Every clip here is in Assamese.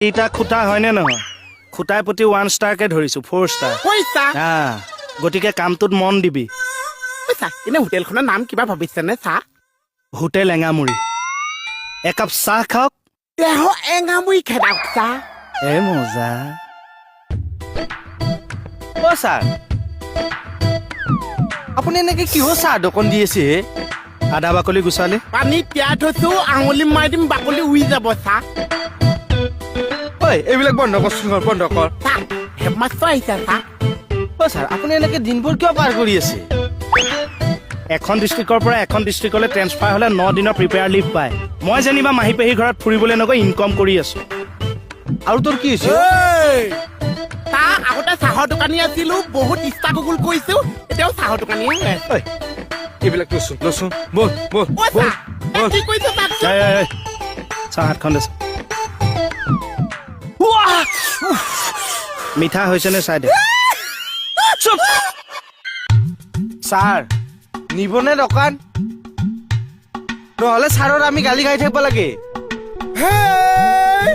চাৰিটা খুটা হয়নে নহয়? খুটাই প্ৰতি ওৱান ষ্টাৰকে ধৰিছো, ফ'ৰ ষ্টাৰ। পইচা। আহ, গতিকে কামটোত মন দিবি। পইচা, এনে হোটেলখনৰ নাম কিবা ভাবিছেনে চাহ? হোটেল এঙামুৰি। একাপ চাহ খাওক। দেহ এঙামুৰি খেদাওক চাহ। এ মজা। অ' ছাৰ, আপুনি এনেকে কিহৰ চাহ দোকান দি আছে হে? আদা বাকলি গুচালি? পানী তিয়াই থৈছো, আঙুলি মাৰি দিম, বাকলি উৰি যাব চাহ। ঐ, এইবিলাক বন্ধ কৰচোন, বন্ধ কৰ। চাহ, হেডমাষ্টাৰ আহিছে চাহ। অ' ছাৰ, আপুনি এনেকে দিনবোৰ কিয় পাৰ কৰি আছে? এখন ডিষ্ট্ৰিক্টৰ পৰা এখন ডিষ্ট্ৰিক্টলৈ ট্ৰেন্সফাৰ হ'লে 9 দিনৰ প্ৰিপেয়াৰ লিভ পায়। মই যেনিবা মাহী পেহীৰ ঘৰত ফুৰিবলৈ নগৈ ইনকম কৰি আছো। আৰু তোৰ কি হৈছে? চাহ, আগতে চাহৰ দোকানী আছিলো, বহুত ইষ্টা গুগল কৰিছো, এতিয়াও চাহৰ দোকানীয়ে হৈ আছে। ঐ, এইবিলাক লচোন, লচোন, বল বল। অ বল। চাহ, এ, কি কৰিছে তাত? এই, এই, এই, চাহ হাতখন দেচোন। মিঠা হৈছেনে চাই দে। চুপ! ছাৰ, নিবনে দোকান? নহ'লে ছাৰৰ আমি গালি খাই থাকিব লাগে। হেই,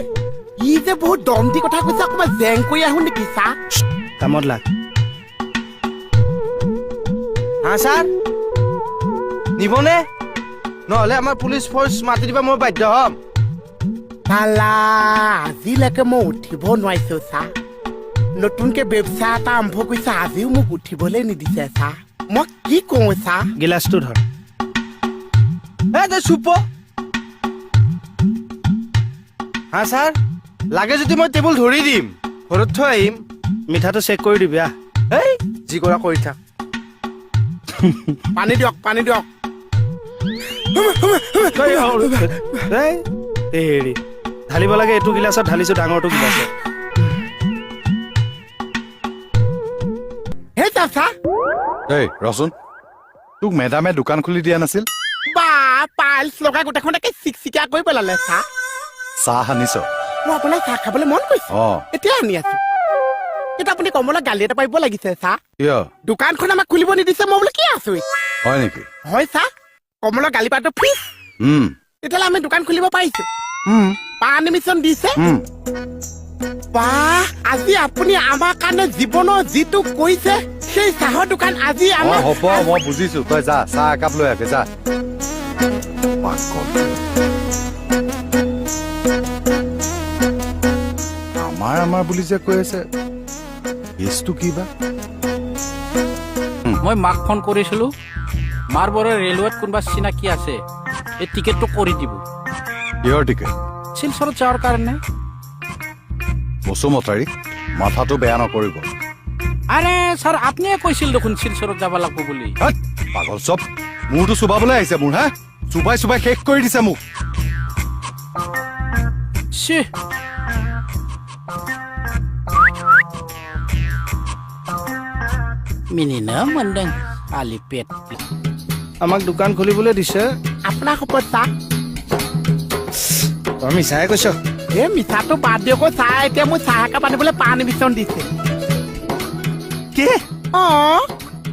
ই যে বহুত দম দি কথা কৈছে, অকণমান জেং কৰি আহো নেকি চাহ? কামত লাগ। হা ছাৰ, নিবনে? নহ'লে আমাৰ পুলিচ ফ'ৰ্চ মাতি দিবা, মই বাধ্য হ'ম। চালা, আজিলৈকে মই উঠিব নোৱাৰিছো চাহ। নতুনকে ব্যৱসায় এটা আৰম্ভ কৰিছে, আজিও মোক উঠিবলৈ নিদিছে চাহ। মই কি কওঁ চাহ? গিলাচটো ধৰ। এ তই চুপ। হা ছাৰ, লাগে যদি মই টেবুল ধৰি দিম, ঘৰত থৈ আহিম। মিঠাটো চেক কৰি দিবি, আহ। এই, যি কৰা কৰি থাক। পানী দিয়ক, পানী দিয়ক। এই, এই হেৰি ঢালিব লাগে, এইটো গিলাচত ঢালিছো, ডাঙৰটো গিলাচত। হে চাহ, চাহ। এই ৰচোন, তোক মেডামে দোকান খুলি দিয়া নাছিল? বা, পাইলছ লগাই গোটেইখন একে চিকচিকীয়া কৰি পেলালে চাহ। চাহ আনিছ? মই আপোনাৰ চাহ খাবলৈ মন কৰিছে। অ। এতিয়া আনি আছো। কিন্তু আপুনি কমলা গালি এটা পাৰিব লাগিছে চাহ। কিয়? দোকানখন আমাক খুলিব নিদিছে, মই বোলো কি আছো। হয় নেকি? হয় চাহ, কমলা গালি পাৰটো ফিক্স। তেতিয়াহ'লে আমি দোকান খুলিব পাৰিছো। পাৰ্মিশ্যন দিছে। বাহ, আজি আপুনি আমাৰ কাৰণে জীৱনৰ যিটো কৰিছে, সেই চাহৰ দোকান আজি অ। আমাৰ হ'ব, মই বুজিছো। তই যা, চাহ একাপ লৈ আহে যা। পাগল। আমাৰ আমাৰ বুলি যে কৈ আছে, কেছটো কি বা? মই মাক ফোন কৰিছিলোঁ, মাৰ বৰে ৰেলৱেত কোনোবা চিনাকি আছে, এই টিকেটটো কৰি দিব। কিহৰ টিকেট? শিলচৰত যোৱাৰ কাৰণে। বসুমতাৰী, মাথাটো বেয়া নকৰিব। আৰে ছাৰ, আপুনিয়ে কৈছিল দেখোন শিলচৰত যাব লাগিব বুলি। হাত, পাগল চব মূৰটো চুবাবলৈ আহিছে মোৰ। হা, চুবাই চুবাই শেষ কৰি দিছে মোক। চি। মিনিনো मोनदों खालि पेट। আমাক দোকান খুলিবলৈ দিছে। আপোনাৰ শপত চাহ। তই মিছাই কৈছ। এই মিছাটো বাদ দিয়ক অ' চাহ, এতিয়া মোৰ চাহ একাপ আনিবলৈ পাৰ্মিশ্যন দিছে। কি? অ।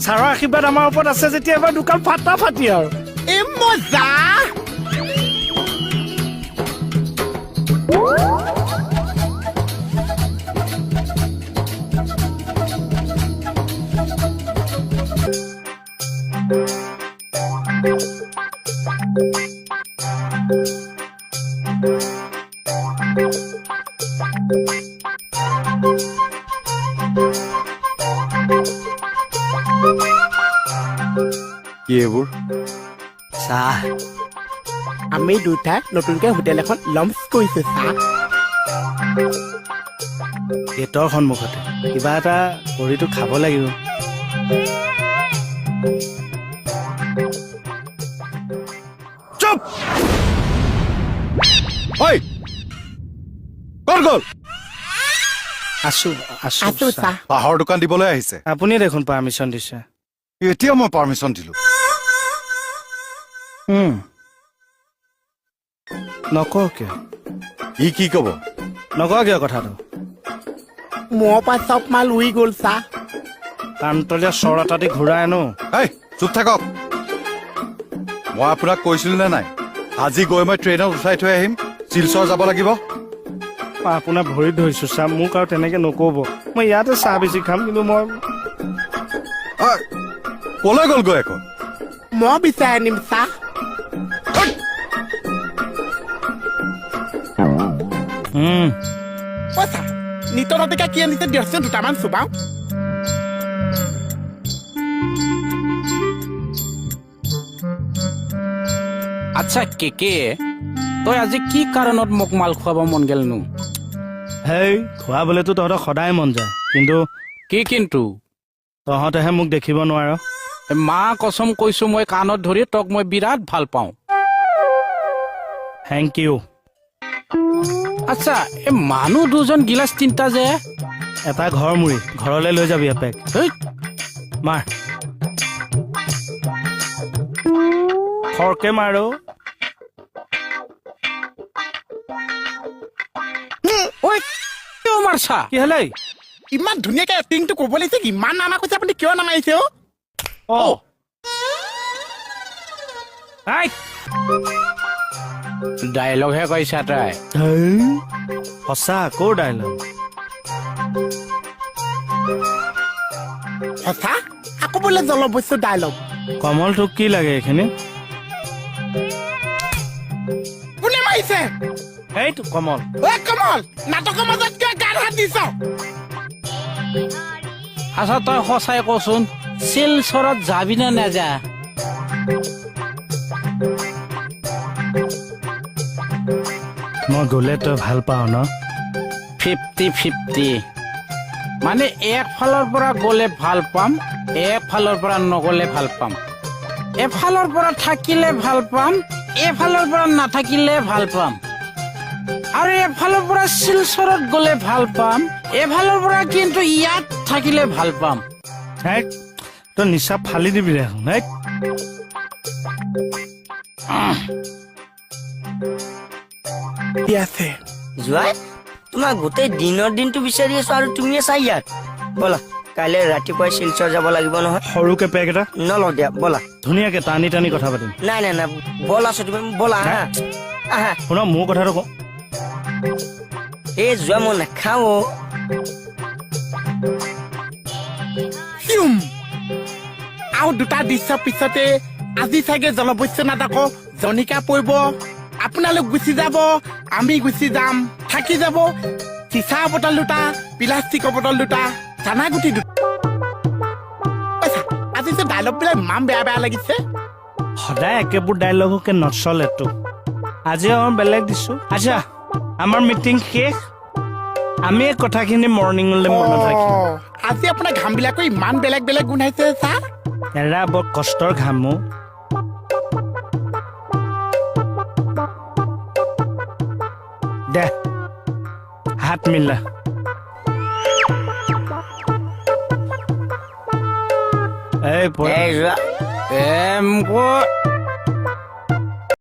ছাৰৰ আশীৰ্বাদ আমাৰ ওপৰত আছে যেতিয়া এবাৰ দোকান ফাটা ফাটি আৰু। এই মজা। কি এইবোৰ? চাহ। আমি দুটাই নতুনকে হোটেল এখন লঞ্চ কৰিছো চাহ। গেটৰ সন্মুখতে কিবা এটা কৰিতো খাব লাগিব। চুপ! ঐ, ক'ত গ'ল? আছো, আছো। আছো। ছাৰ। চাহ। চাহৰ দোকান দিবলৈ আহিছে। আপুনিয়ে দেখোন পাৰ্মিশ্যন দিছে। এতিয়া মই পাৰ্মিশ্যন দিলো? নকওঁ কিয়? ই কি কব? নকওঁ কিয় কথাটো? মূৰৰ পৰা চব মাল উৰি গ'ল চাহ। কাণতলীয়া চৰ এটা দি ঘূৰাই আনো। এই, চুপ থাকক। মই আপোনাক কৈছিলো নে নাই, আজি গৈ মই ট্ৰেইনত উঠাই থৈ আহিম, শিলচৰ যাব লাগিব। মই আপোনাৰ ভৰিত ধৰিছোঁ ছাৰ, মোক আৰু তেনেকৈ নক'ব। মই ইয়াতে চাহ বেছি খাম, কিন্তু মই কলৈ গ'লগৈ আকৌ? মই বিচাৰি আনিম চাহ। অ ছাৰ, নিতৌ নাটিকা কি আনিছে দিয়কচোন, দুটামান চুবাওঁ। আচ্ছা কেকে, তই আজি কি কাৰণত মোক মাল খুৱাব মন গেলনো? হেই, খুৱাবলৈতো তহঁতক সদায় মন যায়, কিন্তু কি কিন্তু? তহঁতেহে মোক দেখিব নোৱাৰ। মা কচম কৈছো, মই কাণত ধৰি তোক মই বিৰাট ভাল পাওঁ। Thank you. আচ্ছা, এই মানুহ দুজন গিলাচ তিনিটা যে? এটা ঘৰ মুৰি ঘৰলৈ লৈ যাবি এপেক। মাৰ খৰকে মাৰো। মাৰছা কি হ'লে? ইমান ধুনীয়াকে এক্টিংটো ক'ব লাগিছে, ইমান নামা কৈছে, আপুনি কিয় নামাৰিছে? অ ডায়লগহে কৈছা তাই। সঁচা আকৌ ডায়লগ। সঁচা আকৌ বোলে জলবস্তু ডায়লগ। কমল, তোক কি লাগে এইখিনি? কোনে মাৰিছে? সেইটো কমল। ঐ কমল, নাটকৰ মাজত কিয় গান হাত দিছ? আচ্ছা তই সঁচাই কচোন, শিলচৰত যাবি নে নাযা? মই গ'লে তই ভাল পাৱ ন? 50-50, মানে একফালৰ পৰা গ'লে ভাল পাম, একফালৰ পৰা নগ'লে ভাল পাম, এফালৰ পৰা থাকিলে ভাল পাম, এফালৰ পৰা নাথাকিলে ভাল পাম, আৰু এফালৰ পৰা শিলচৰত গ'লে ভাল পাম, এফালৰ পৰা কিন্তু ইয়াত থাকিলে ভাল পাম। তই নিচা ফালি দিবি দেখোন। আছে যোৱাই, তোমাক গোটেই দিনৰ দিনটো বিচাৰি আছো আৰু তুমিয়ে চাই ইয়াত। ব'লা, কাইলৈ ৰাতিপুৱাই শিলচৰ যাব লাগিব নহয়। সৰুকে পেক এটা নলওঁ দিয়া, ব'লা। ধুনীয়াকে টানি টানি কথা পাতিম। নাই নাই নাই, ব'লাচোন তুমি, ব'লা। আহা আহা। শুনা, মোৰ কথাটো কওঁ। এই যোৱা, মই নাখাওঁ। আৰু দুটা দৃশ্য পিছতে আজি চাগে জলবস্য নাটকৰ জনিকা পৰিব। আপোনালোক গুচি যাব, আমি গুচি যাম, থাকি যাব চিচা বটল দুটা, প্লাষ্টিকৰ বটল দুটা, চানা গুটি দুটা। আজি যে ডায়লগ বিলাক ইমান বেয়া বেয়া লাগিছে। সদায় একেবোৰ ডায়লগকে নচলেতো, আজি আমাৰ বেলেগ দিছো। আচ্ছা, আমাৰ মিটিং শেষ, আমি এই কথাখিনি মৰ্ণিঙলৈ মনত ৰাখিম। আজি আপোনাৰ ঘামবিলাকো ইমান বেলেগ বেলেগ গোন্ধাইছে ছাৰ। এৰা, বৰ কষ্টৰ ঘামো। দে হাত মিলা। এই